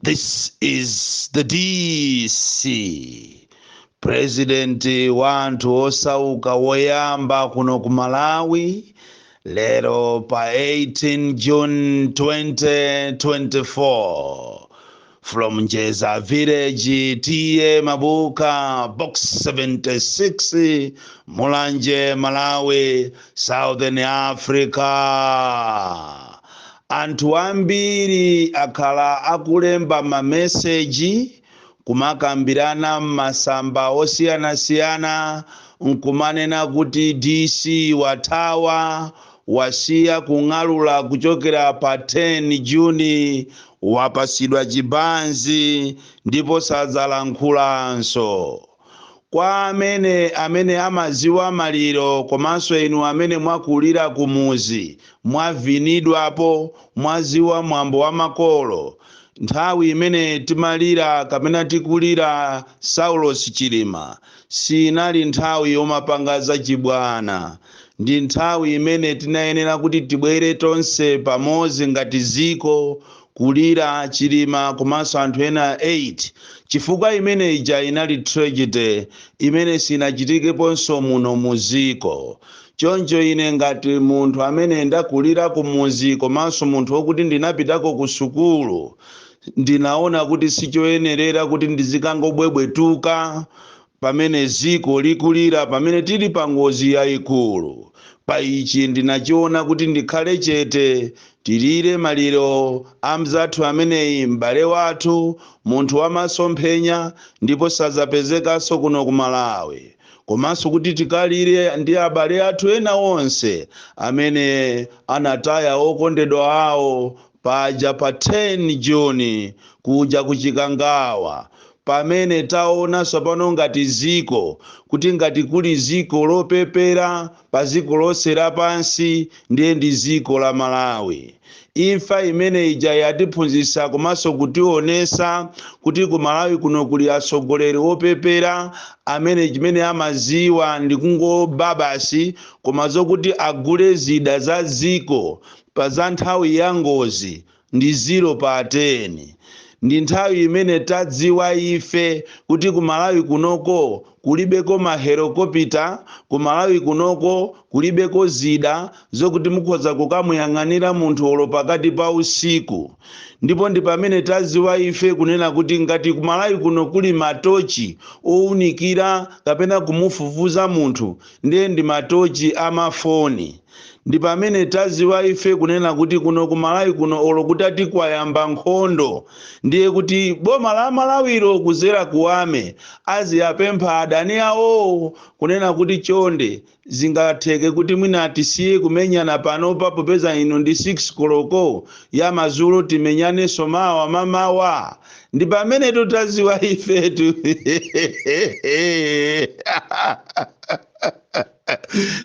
This is the DC, President wa anthu osauka woyamba kuno ku Malawi, lero pa 18 June 2024, from Njeza Village, T/A Mabuka, Box 76, Mulanje, Malawi, Southern Africa. Anthu ambiri akhala akulemba mameseji, kumakambirana m'masamba osiyanasiyana, nkumanena kuti DC wathawa, wasiya kung'alula kuchokera pa 10 Juni, wapasidwa chibanzi ndipo sadzalankhulanso. Kwa amene amaziwa maliro, komanso inu amene mwakulira kumuzi, mwavinidwapo, mwaziwa mwambo wa makolo, nthawi imene timalira kapena tikulira Saulos Chilima sinali nthawi yomapanga zachibwana. Ndi nthawi imene tinayenera kuti tibwere tonse pamodzi ngati ziko kulira Chilima komanso anthu ena 8, chifukwa imene ija inali tragedy imene sinachitikeponso muno muziko. Choncho ine ngati munthu amene ndakulira kumuzi, komanso munthu wokuti ndinapitako ku sukulu, ndinaona kuti sichoyenerera kuti ndizikangobwebwetuka pamene ziko likulira, pamene tili pa ngozi yayikulu. Pa ichi ndinachiona kuti ndikhale chete, tilire maliro a mzathu ameneyi, m'bale wathu, munthu wamasomphenya, ndipo sadzapezekanso kuno ku Malawi, komanso kuti tikalire ndi abale athu ena onse amene anataya okondedwa awo paja pa 10 Juni kuja kuchikangawa, pamene taona tsopano ngati ziko kuti ngati kuli ziko lopepera pa ziko lonse lapansi, ndiye ndi ziko la Malawi. Imfa imene ija yatiphunzitsa komanso kutionesa kuti ku Malawi kuno kuli atsogoleri opepera amene chimene amaziwa ndi kungoba basi, koma zokuti agule zida za ziko pa za nthawi ya ngozi ndi 0 pa 10. Ndi nthawi imene tadziwa ife kuti ku Malawi kunoko kulibeko mahelikopita, ku Malawi kunoko kulibeko zida zokuti mukhoza kukamuyang'anira munthu olo pakati pa usiku. Ndipo ndi pamene tadziwa ife kunena kuti ngati ku Malawi kuno kuli matochi owunikira kapena kumufufuza munthu, ndiye ndi matochi amafoni. Ndi pamene taziwa ife kunena kuti kuno ku Malawi kuno olo kutati kwayamba nkhondo, ndiye kuti boma la Malawiro kuzera ku army aziyapempha adani awo kunena kuti chonde, zingatheke kuti mwina tisiye kumenyana panopa, popeza ino ndi 6 koloko ya madzulo, timenyanenso mawa mamawa? Ndi pamene tutaziwa ifetu.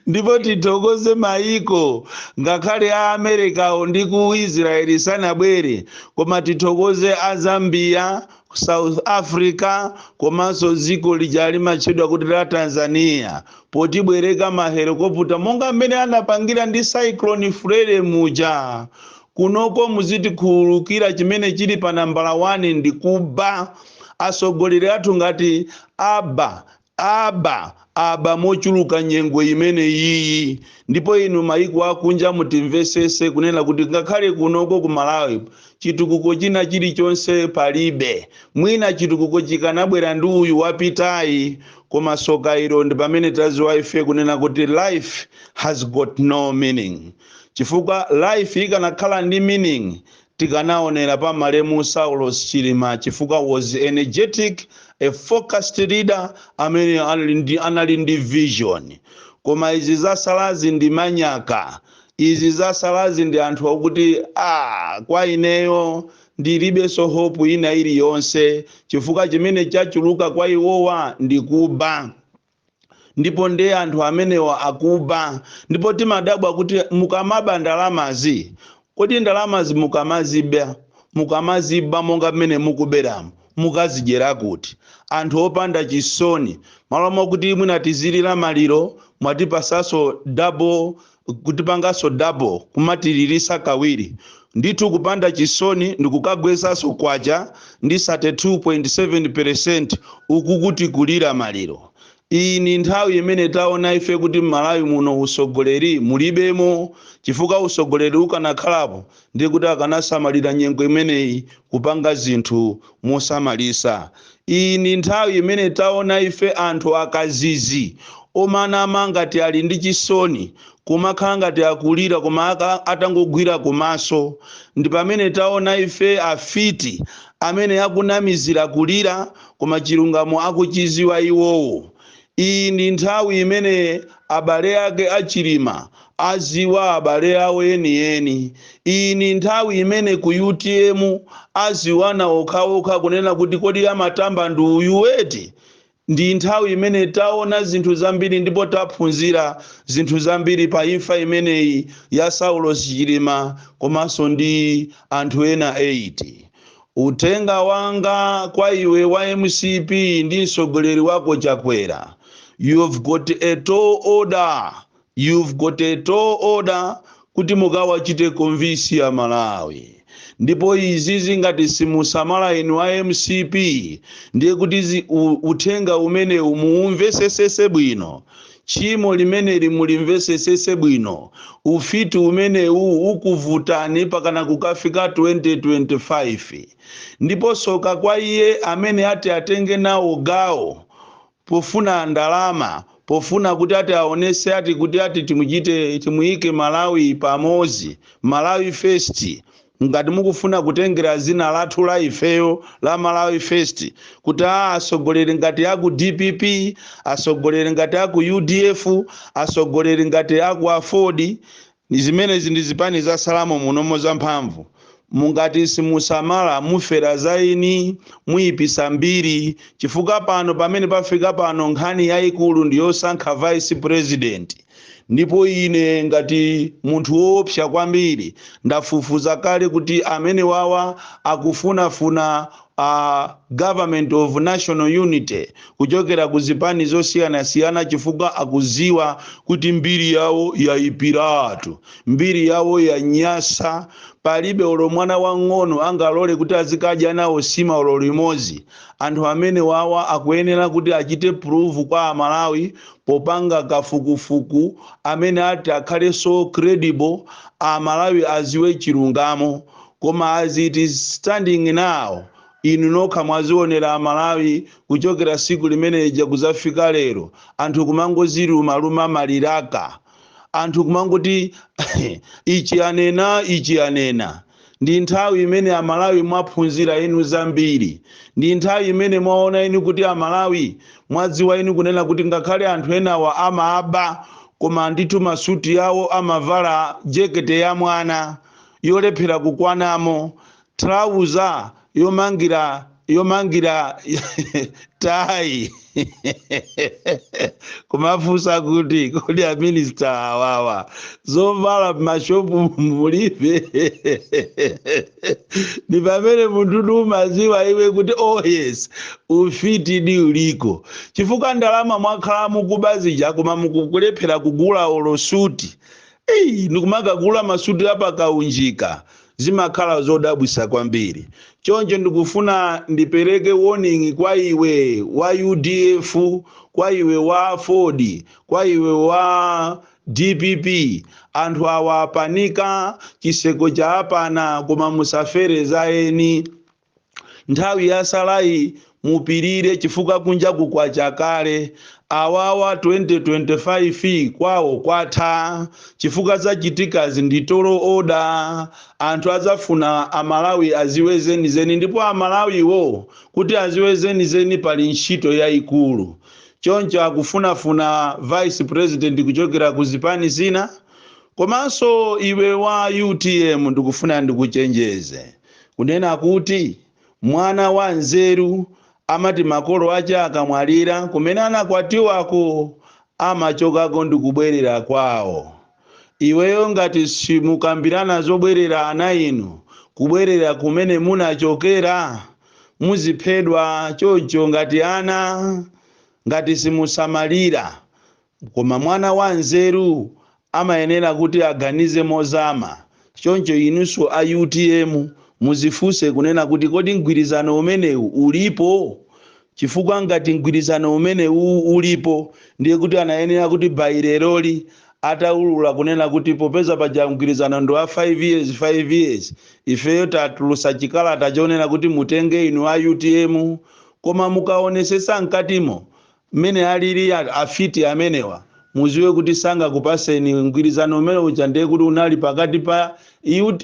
Ndipo tithokoze maiko ngakhale a Amerikawo ndi ku Israeli sanabwere, koma tithokoze a Zambia, South Africa, komanso dziko lija limatchedwa kuti la Tanzania, potibwereka mahelikopta monga mmene anapangira ndi Cyclone Freddy muja. Kunoko muzitikhululukira, chimene chili pa nambala 1 ndi kuba. Atsogoleri athu ngati aba, aba, aba mochuluka nyengo imene iyi. Ndipo inu maiko akunja mutimvesese kunena kuti ngakhale kunoko ku Malawi chitukuko china chilichonse palibe. Mwina chitukuko chikanabwera ndi uyu wapitayi, koma soka ilo ndi pamene taziwa ife kunena kuti life has got no meaning, chifukwa life ikanakhala ndi meaning tikanaonera pa malemu Saulos Chilima, chifukwa was energetic, a focused leader amene anali ndi vision. Koma izi zasalazi ndi manyaka, izi zasalazi ndi anthu akuti kwa ineyo ndilibenso hope ina iliyonse, chifukwa chimene chachuluka kwa iwowa ndi kuba. Ndipo ndiye anthu amenewa akuba, ndipo timadabwa kuti mukamaba ndalamazi, kodi ndalamazi mukamaziba monga mmene mukuberamo, mukazidyera kuti? Anthu opanda chisoni, malo mokuti mwina tizilira maliro, mwatipasanso double, kutipanganso double, kumatilirisa kawiri. Ndithu kupanda chisoni ndikukagwesanso kwacha ndi 32.7%, uku kuti kulira maliro. Iyi ni nthawi imene taona ife kuti m'Malawi muno usogoleri mulibemo, chifukwa usogoleri ukanakhalapo ndiye kuti akanasamalira nyengo imeneyi kupanga zinthu mosamalisa. Iyi ni nthawi imene taona ife anthu akazizi omanama ngati ali ndi chisoni, kumakhala ngati akulira koma atangogwira kumaso. Ndi pamene taona ife afiti amene akunamizira kulira koma chilungamo akuchiziwa iwowo. Iyi ndi nthawi imene abale ake achilima aziwa abale awo enieni. Iyi ndi nthawi imene ku UTM aziwana okhaokha kunena kuti kodi amatamba ndi uyu weti. Ndi nthawi imene taona zinthu zambiri ndipo taphunzira zinthu zambiri pa imfa imeneyi ya Saulos Chilima komanso ndi anthu ena 8. Uthenga wanga kwa iwe wa MCP ndi mtsogoleri wako Chakwera, you've got a tall order, you've got a tall order kuti mukawachite convince ya Malawi. Ndipo izi zingati simusamala inu a MCP, ndiye kuti uthenga umene muumvesesese bwino, tchimo limeneli mulimvesesese bwino, ufiti umenewu ukuvutani pakana kukafika 2025. Ndipo soka kwa iye amene ati atenge nawo gawo pofuna ndalama, pofuna kuti ati aonese ati kuti ati timuchite timuyike Malawi pamodzi, Malawi First. Ngati mukufuna kutengera zina lathu la ifeyo la Malawi First kuti a asogoleri ngati aku DPP, asogoleri ngati aku UDF, asogoleri ngati aku AFORD, zimenezi ndi zipani za salamo munomo zamphamvu, mungati simusamala mufera zaini, muyipisa mbiri. Chifukwa pano pamene pafika pano, nkhani yayikulu ndi yosankha vice president. Ndipo ine ngati munthu woopsa kwambiri ndafufuza kale kuti amene wawa akufunafuna government of national unity kuchokera ku zipani zosiyanasiyana, chifukwa akuziwa kuti mbiri yawo yayipiratu, mbiri yawo yanyasa. Palibe olo mwana wang'ono angalole kuti azikadya nawo sima olo limodzi. Anthu amene wawa akuyenera kuti achite prove kwa Amalawi popanga kafukufuku amene ati akhale so credible, Amalawi aziwe chilungamo. Koma as it is standing now, inu nokha mwazionera Amalawi kuchokera siku limeneja kuzafika lero, anthu kumangozilumaluma maliraka, anthu kumangoti ichi anena, ichi anena. Ndi nthawi imene Amalawi mwaphunzira inu zambiri. Ndi nthawi imene mwaona inu kuti Amalawi mwadziwa inu kunena kuti ngakhale anthu enawa amaba, koma ndithu masuti yawo amavala jekete ya mwana yolephera kukwanamo, trauza yomangira tayi, kumafunsa kuti kodi a minister awawa zovala m'mashopu mulibe? Ndi pamene munthu umaziwa iwe kuti oh yes, ufiti di uliko, chifukwa ndalama mwakhala mukuba zija koma mukukulephera kugula olo suti. Eyi, ndikumakagula masuti apakaunjika, zimakhala zodabwisa kwambiri. Choncho ndikufuna ndipereke warning kwa iwe wa UDF, kwa iwe wa AFORD, kwa iwe wa DPP. Anthu awa apanika chiseko cha apana, koma musafere zaeni. Nthawi yasalayi mupirire, chifukwa kunja kukwacha kale. Awawa 2025 kwawo kwatha, chifukwa zachitikazi ndi tall order. Anthu adzafuna Amalawi aziwe zenizeni, ndipo Amalawiwo kuti aziwe zenizeni pali ntchito yayikulu. Choncho akufunafuna vice president kuchokera ku zipani zina. Komanso iwe wa UTM, ndikufuna ndikuchenjeze kunena kuti mwana wa nzeru amati makolo ache akamwalira, kumene anakwatiwako amachokako ndikubwerera kwawo. Iweyo ngati simukambirana zobwerera, ana inu kubwerera kumene munachokera, muziphedwa choncho ngati ana ngati simusamalira. Koma mwana wa nzeru amayenera kuti aganize mozama. Choncho inunso a UTM muzifunse kunena kuti kodi mgwirizano umenewu ulipo? Chifukwa ngati mgwirizano umenewu ulipo, ndiye kuti anayenera kuti baireroli ataulula kunena kuti popeza paja mgwirizano ndi wa 5 years, 5 years, ifeyo tatulusa chikalata chonena kuti mutenge inu a UTM. Koma mukaonesesa mkatimo mmene alili afiti amenewa, muziwe kuti sangakupaseni mgwirizano umene uja. Ndiye kuti unali pakati pa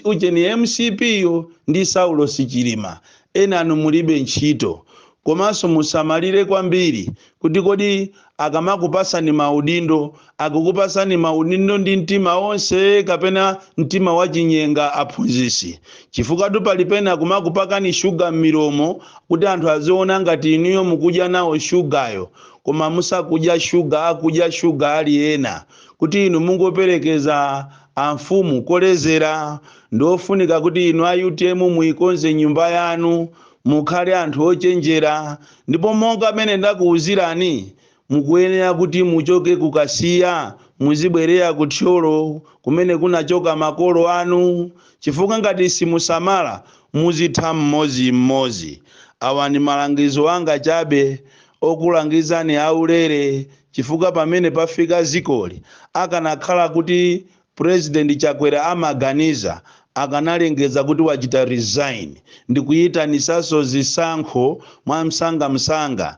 ucheni MCP yo ndi Saulo Sichilima. Ena anu mulibe ntchito. Komanso musamalire kwambiri kuti kodi akamakupasani maudindo, akukupasani maudindo ndi mtima wonse kapena mtima wachinyenga, aphunzisi? Chifukwa pali pena kumakupakani shuga m'milomo kuti anthu aziona ngati inuyo mukudya nawo shugayo, koma musakudya shuga, akudya shuga ali ena, kuti inu mungoperekeza amfumu kolezera. Ndofunika kuti inu a UTM muikonze nyumba yanu, mukhale anthu ochenjera. Ndipo monga amene ndakuwuzirani, mukuyenera kuti muchoke kukasiya, muzibwerera kuthyolo kumene kunachoka makolo anu, chifukwa ngati simusamala muzitha mmodzimmodzi. Awa ndi malangizo anga chabe okulangizani aulere, chifukwa pamene pafika zikoli, akanakhala kuti President Chakwera amaganiza, akanalengeza kuti wachita resign ndikuyitanisanso zisankho mwa msangamsanga.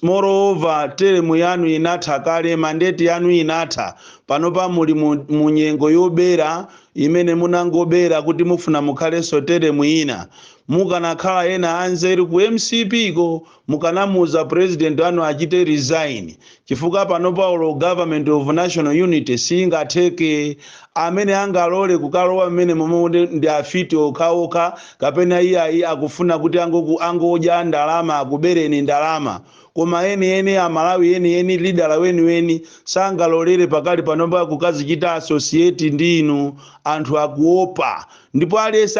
Moreover, term yanu inatha kale, mandate yanu inatha. Panopa muli mu nyengo yobera imene munangobera kuti mufuna mukhalenso term ina. Mukanakhala ena anzeru ku MCP ko, mukanamuuza president anu achite resign, chifukwa panopa olo government of national unity singatheke. Amene angalole kukalowa mmene momwe ndi afiti okhaokha, kapena iyayi akufuna kuti angodya ndalama, akubereni ndalama. Koma eni Amalawi eni leader weniweni sangalolere pakali panopa kukazichita associate ndi inu. Anthu akuopa, ndipo aliyense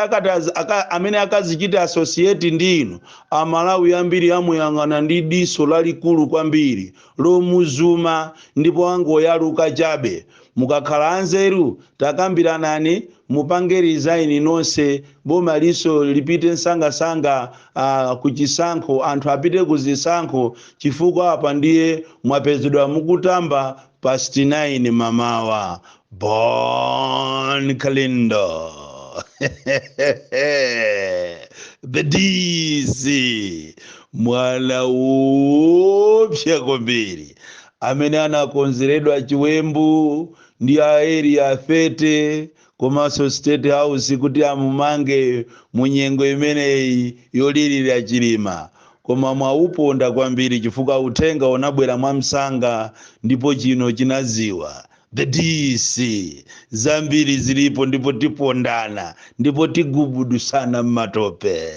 amene akazichita associate ndi inu, Amalawi ambiri amuyang'ana ndi diso lalikulu kwambiri lomuzuma, ndipo angoyaluka chabe. Mukakhala anzeru, takambiranani, mupange resign nonse, boma liso lipite msangasanga kuchisankho, anthu apite kuzisankho, chifukwa apa ndiye mwapezedwa mukutamba past 9 mamawa. Bon Kalindo, the DC, mwana wopsa kwambiri amene anakonzeredwa chiwembu ndi a Area 30 komanso State House kuti amumange mu nyengo imeneyi yolirira Chilima. Koma mwauponda kwambiri, chifukwa uthenga unabwera mwamsanga ndipo chino chinaziwa. The DC, zambiri zilipo, ndipo tipondana, ndipo tigubudusana m'matope.